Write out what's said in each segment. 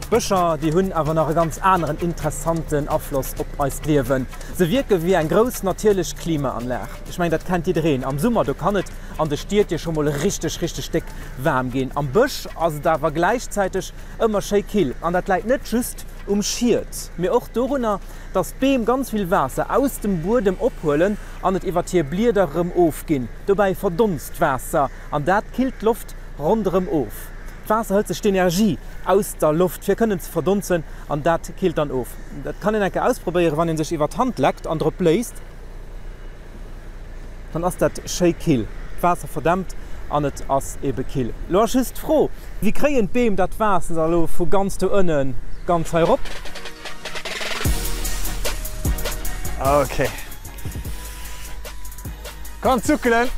D'Bëscher, déi hunn awer nach e ganz aneren interessanten Afloss op eist Liewen. Se wierke wéi eng grouss natierlech Klimaanlag. Ech mengen, dat kennt jiddereen. Am Summer, do kann et an de Stied jo scho mol richteg, richteg déck waarm ginn. Am Bësch ass et awer gläichzäiteg ëmmer schéi kill. An dat läit net just um Schiet, mee och dorunner, dass d'Beem ganz vill Waasser aus dem Buedem ophuelen an et iwwert hir Blieder rëm ofginn. Dobäi verdonst d'Waasser an dat killt d'Loft ronderëm of. D'Waasser hëlt sech d'Energie aus der Loft fir kënnen ze verdonzen an dat killt dann of. Dat kann een eng Kéier ausprobéieren, wann een sech iwwer d'Hand leckt an drop bléist, dann ass dat schéi kill. D'Waasser verdämpt an et ass ebe kill. Lo ass just d'Fro, wéi kréien d'Beem dat Waasser da lo vu ganz do ënne ganz hei erop? Ok. Kann zuckelen!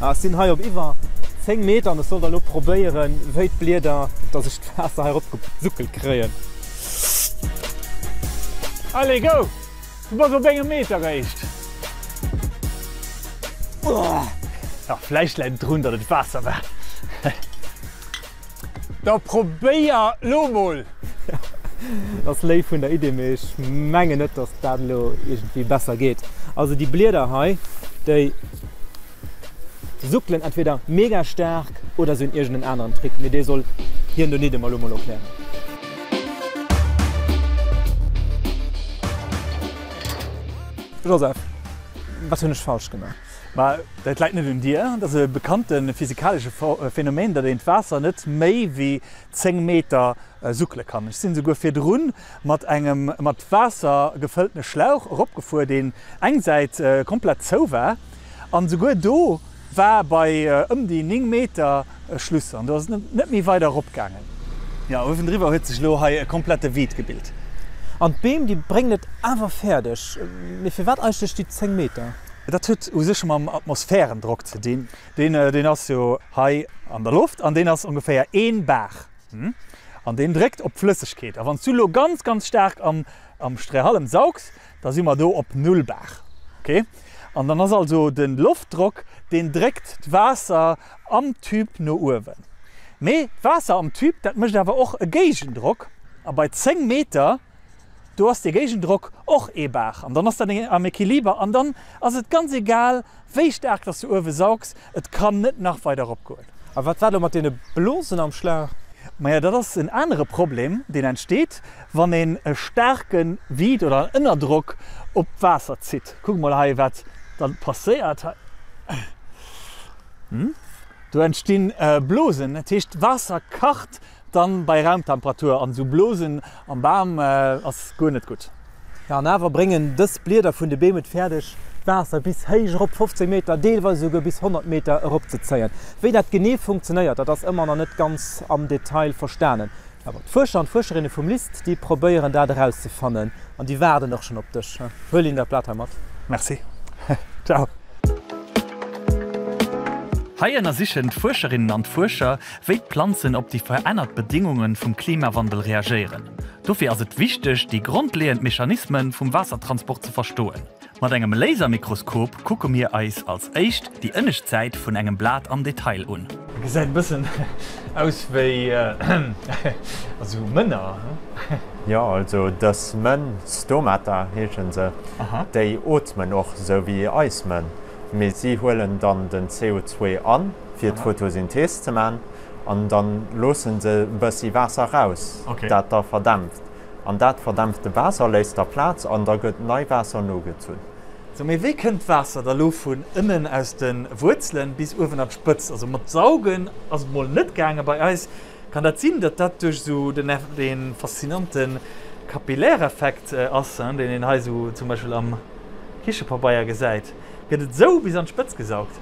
Ech sinn hei op iwwer 10 Meter an ech soll da lo probéieren, wéi d'Blieder, dass ech d'Waasser hei erop gesuckelt kréien. Allez go! Du bass op engem Meter eréischt. Ja, vläicht läit et drun, datt et Waasser war. Da probéier lo mol! Dat ass léif vun der Idee, mee ech mengen net, dass dat elo iergendwéi besser geet. Also déi Blieder hei, déi suckelen entweder mega staark oder se hunn iergend en aneren Trick, mee dee soll hien donidde mer elo mol erklären. Joseph, wat hunn ech falsch gemaach? Ma dat läit net un dir. Dat ass e bekannte physikalesche Phänomen, datt een d'Waasser net méi wéi 10 Meter suckele kann. Ech sinn esouguer virdrun mat engem mat Waasser gefëlltene Schlauch eropgefuer, deen eng Säit komplett zou war. An esouguer do war bei ëm déi 9 Meter Schluss an do ass et net méi weider eropgaangen. Jo, uewendriwwer huet sech elo hei e komplette Vide gebilt. An d'Beem, déi bréngen et awer fäerdeg. Mee firwat eigentlech déi 10 Meter? Dat huet u sech mam Atmosphärendrock ze dinn. Deen, deen ass jo hei an der Loft an deen ass ongeféier een Bar. An deen dréckt op d'Flëssegkeet. A wann s du elo ganz, ganz staark am, am Strähallem saugs, da si mer do op null Bar. Ok? An dann ass also de Loftdrock, deen dréckt d'Waasser am Tüb no uewen. Mee d'Waasser am Tüb, dat mécht awer och e Géigendrock. A bei 10 Meter Do ass dee Géigendrock och ee Bar an dann ass dat am Equiliber an dann ass et ganz egal, wéi staark dass du uewe saugs, et kann net nach weider eropgoen. A wat war elo mat deene Blosen am Schlauch? Maja, dat ass en anere Problem, deen entsteet, wann een e staarke Vide oder en Ënnerdrock op d'Waasser zitt. Kuck mol hei, wat da passéiert hei. Do entsti Blosen, dat heescht d'Waasser kacht Dann bei Raumtemperatur an sou Blosen am Bam ass guer net gutt. Jo, an awer bréngen dës Blieder vun de Beem et fäerdeg, d'Waasser bis héich erop, 15 Meter, deelweis esouguer bis 100 Meter eropzezéien. Wéi dat genee funktionéiert, dat ass ëmmer nach net ganz am Detail verstanen. Awer d'Fuerscher an d'Fuerscherinne vum LIST, déi probéieren dat erauszefannen an déi waarden och schonn op dech. Huel een dat Blat hei mat. Merci. Ciao. Hei ënnersichen d'Fuerscherinnen an d'Fuerscher, wéi d'Planzen op déi verännert Bedéngunge vum Klimawandel reagéieren. Dofir ass et wichteg, déi grondleeënd Mechanisme vum Waassertransport ze verstoen. Mat engem Lasermikroskop kucke mir eis als éischt déi ënnescht Säit vun engem Blat am Detail un. Gesäit e bëssen aus wéi esou Mënner. Jo, also dës Mënn, Stomata heeschen se, déi ootmen och sou wéi eis Mënn, mee si huelen dann den CO2 an, fir d'Photosynthees ze man an dann loossen se e bëssi Waasser raus, dat da verdämpft. An dat verdämpfte Waasser léisst da Plaz an da gëtt nei Waasser nogezunn. Sou, mee wéi kënnt d'Waasser da lo vun ënnen aus de Wuerzelen bis uewen an d'Spëtz? Also mat Saugen ass et mol net gaange bei eis. Kann dat sinn, datt dat duerch esou den dee faszinante Kapilläreffekt ass, deen een hei esou zum Beispill am Kichepabeier gesäit? Gëtt et esou bis an d'Spëtz gesaugt?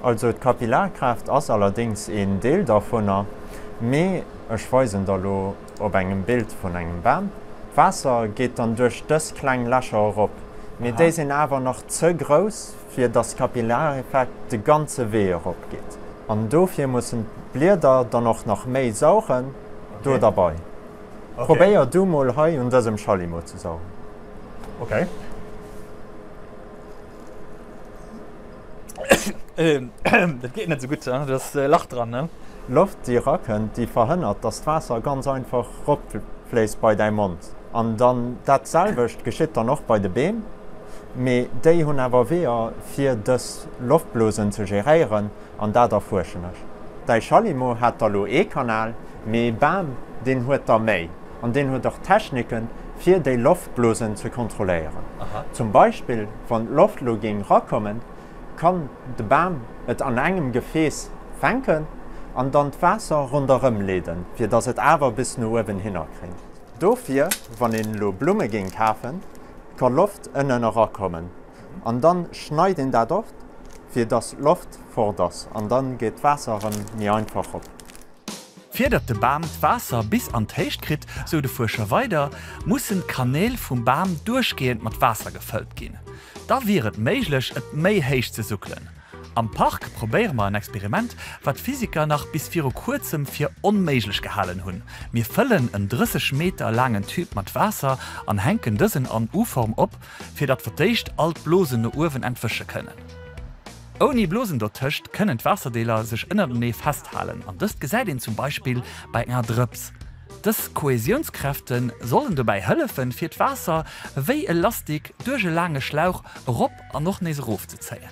Also d'Kapillarkraaft ass allerdéngs een Deel dervunner, mee ech weisen der lo op engem Bild vun engem Bam. D'Waasser geet dann duerch dës kleng Lächer erop, mee déi sinn awer nach ze grouss, fir dass Kapillareffekt de ganze Wee erop geet. An dofir mussen d'Blieder dann och nach méi saugen do derbei. Probéier du mol hei un dësem Schallimo ze saugen. Okay. Dat geet net sou gutt, do ass e Lach dran, ne? Loft, déi erakënnt, déi verhënnert, dass d'Waasser ganz einfach eropfléisst bei däi Mond. An dann dat selwecht geschitt dann och bei de Beem, mee déi hunn awer Weeër, fir dës Loftblosen ze geréieren, an dat erfuerschen ech. Däi Schallimo hat der lo ee Kanal, mee ee Bam, deen huet der méi. An deen huet och Techniken, fir déi Loftblosen ze kontrolléieren. Zum Beispill, wann d'Loft lo géing rakommen, kann de Bam et an engem Gefääss fänken an dann d'Waasser ronderëm leeden, fir dass et awer bis no uewen hinner kréint. Dofir, wann een elo Blumme géing kafen, ka Loft ënnen erakommen an dann schneit een dat oft, fir dass d'Loft fort ass an dann geet d'Waasser erëm méi einfach op. Fir datt de Bam d'Waasser bis an d'Héicht kritt, sou de Fuerscher weider, mussen d'Kanäl vum Bam duerchgehend mat Waasser gefëllt ginn. Da wier et méiglech, et méi héich ze suckelen. Am Park probéiere mer en Experiment, wat d'Physiker nach bis viru kuerzem fir onméiglech gehalen hunn, Mir fëllen en 30 Meter laangen Tube mat Waasser an hänken dësen an U-Form op, fir datt fir d'éischt all d'Blosen no uewen entwësche kënnen. Ouni Blosen dotëscht kënnen d'Waasserdeeler sech ënnertenee festhalen an dëst gesäit een zum Beispill bei enger Drëps. Dës Kohäsiounskräfte sollen dobäi hëllefen, fir d'Waasser wéi e Lastik duerch e laange Schlauch erop an och nees erof ze zéien.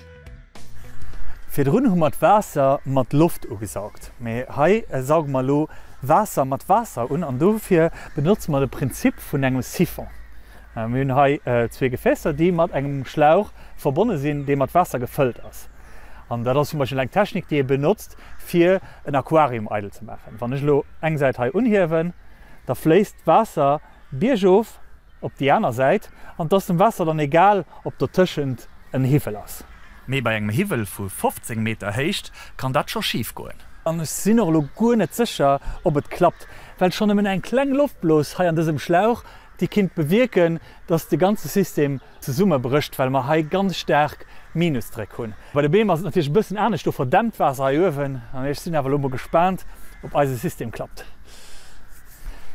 Virdrun hu mer d'Waasser mat Loft ugesaugt, mee hei sauge mer elo Waasser mat Waasser un an dofir benotze mer de Prinzip vun engem Siphon. Mir hunn hei zwee Gefäässer, déi mat engem Schlauch verbonne sinn, dee mat Waasser gefëllt ass. An dat ass zum Beispill eng Technik, déi ee benotzt, fir en Aquarium eidel ze maachen. Wann ech elo eng Säit hei unhiewen, da fléisst d'Waasser biergof op déi aner Säit an et ass dem Waasser dann egal, ob dotëschent en Hiwwel ass. Mee bei engem Hiwwel vu 15 Meter Héicht kann dat scho schif goen. An ech sinn och elo guer net sécher, ob et klappt, well schonn nëmmen eng kleng Loftblos hei an dësem Schlauch déi kinnt bewierken, dass de ganze System zesummebrécht, well mer hei ganz staark Minusdréck hunn. Bei de Beem ass et natierlech e bëssen anescht, do verdämpt d'Waasser hei uewen. An ech sinn awer elo mol gespaant, ob eise System klappt.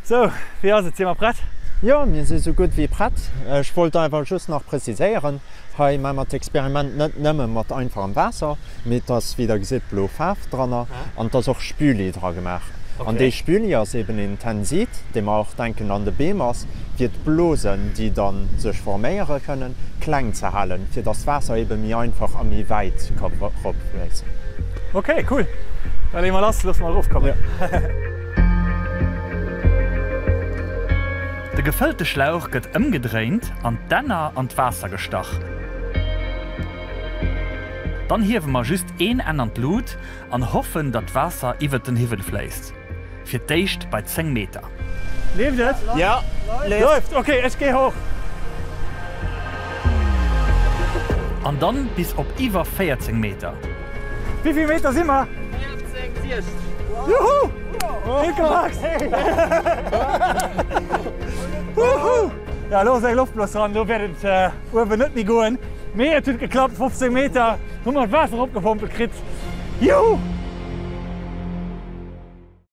Sou, wéi ass et, si mer prett? Jo, mir si sou gutt wéi prett. Ech wollt einfach just nach preziséieren, hei maache mer d'Experiment net nëmme mat einfachem Waasser, Mee et ass, wéi der gesitt, blo Faarf dranner an et ass och Spüli dra gemaach. An dee Spüli ass eben een Tensid, dee mer och denken an de Beem ass, fir d'Blosen, déi da sech forméiere kënnen, kleng ze halen, fir dass d'Waasser ebe méi einfach a méi wäit ka eropfléissen. Ok, cool. Da leeë mer lass, loosse mer erofkommen. De gefëllte Schlauch gëtt ëmgedréint an d'Enner an d'Waasser gestach. Dann hiewe mer just een Enn an d'Lut an hoffen, datt d'Waasser iwwert den Hiwwel fléisst. Fir d'éischt bei 10 Meter. Leeft et? Jo, leeft. Ok, ech géi hoch. An dann bis op iwwer 14 Meter. Wéivill Meter si mer? 14, 60. Juhu! Gutt gepackt! Wuhu! Ja, elo ass eng Loftblos dran, elo wäert et uewen net méi goen. Mee et huet geklappt, 15 Meter hu mer d'Waasser eropgepompelt kritt. Juhu!